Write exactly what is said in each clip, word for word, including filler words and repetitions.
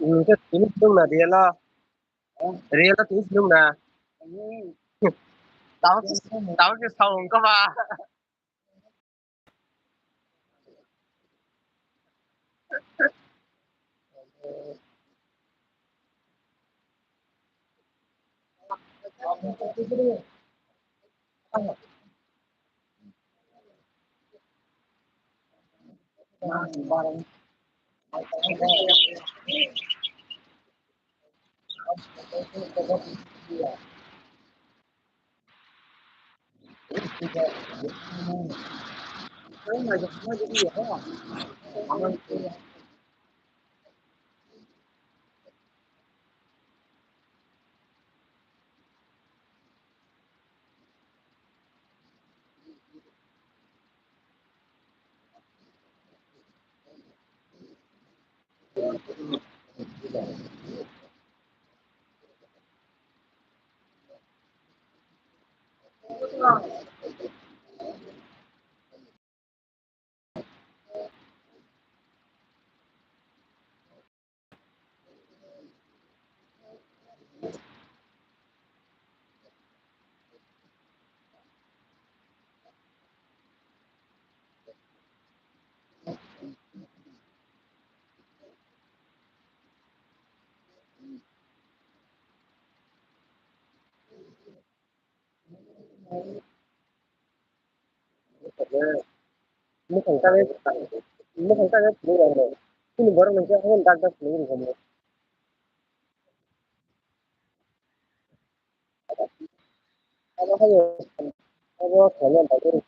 Nungke tini sung na real o. Real o tini sung na. Tao, tao ke song ka ba. Mukhang tangwi, mukhang tangwi phunuk rw. Chini borok hwnkhe omo dak dak phunuk rw. Abo hai, abo khaina bagwi.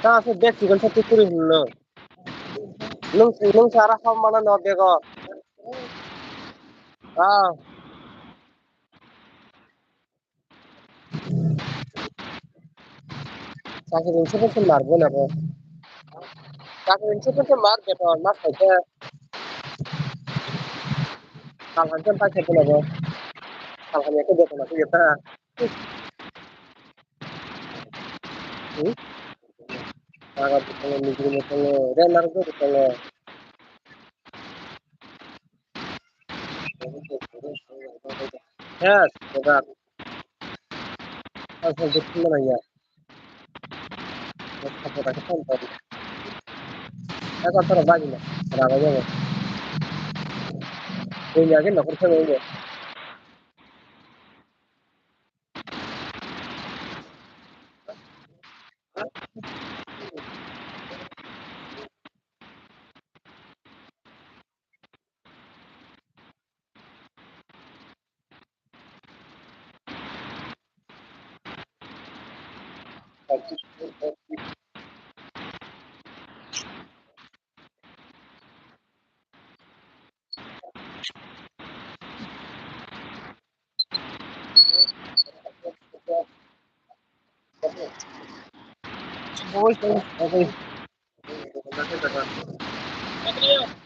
Ta aswk bag chikon sa twi kwrwi hwnno. Nwng, nwng sa aro hap mana no bego. Ah. Chakri ni sokhe se mar bo nabo. Chakri ni sokhe se mar beton ma khaikhe. Kal han khe pai khe bo nabo. Sal hamya khe jotono khe ta. Hmm? Aga butongo, nigiri butongo, renarok joto tongo. Yes, boga. Asal de thumna nangya. Asal de thumna nangya. Asal de thumna nangya. Asal de thumna nangya. Asal de thumna nangya.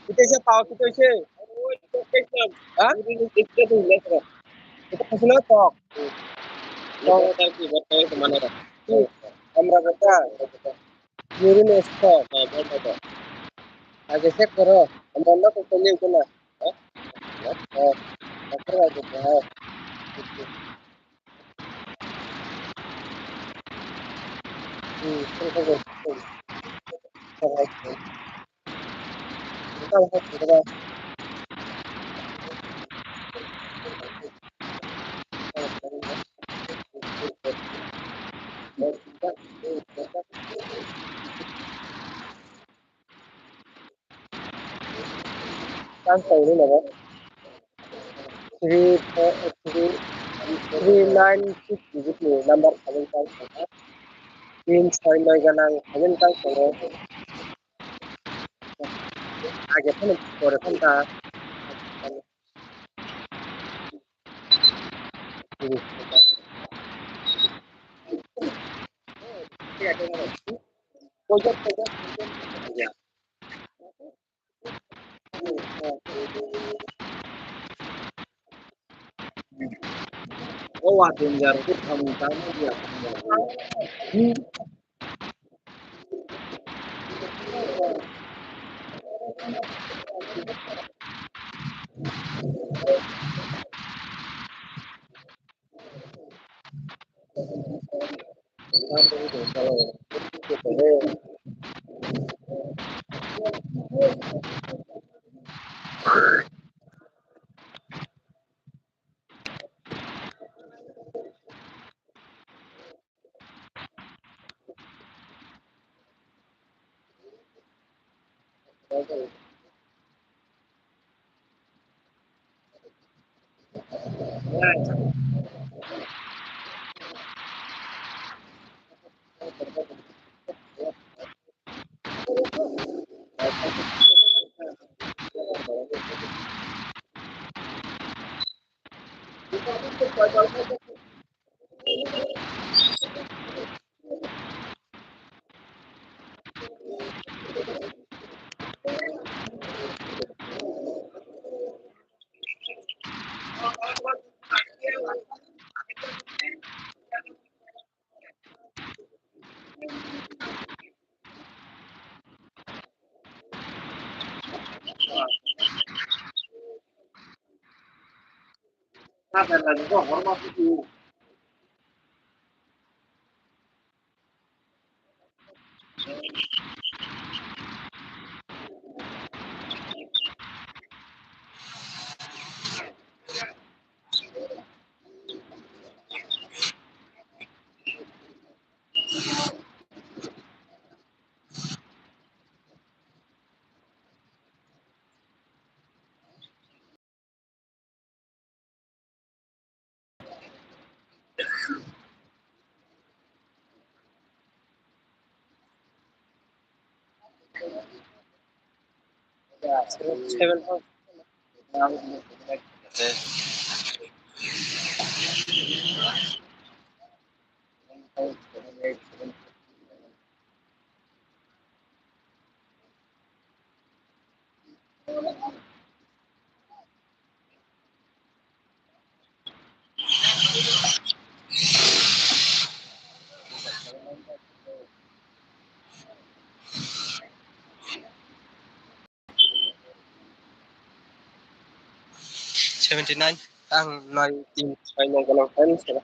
Kita siya tao, kita siya. Ha? Kita kasi na tok. Tok. Amra kata. Yuri na tok. Aja check karo. Amra na kok tanya ko na. Ha? Ha? Tang tong ni nogo. Three four three three nine six digit ni number habeng tang tong. Tin soi noi ganang habeng tang tongo. Age phano pore phano ta. O wa tun jar ku tham ta mu ya. Seven. Seventy nine. Ang nai tin sai no golang fan sera.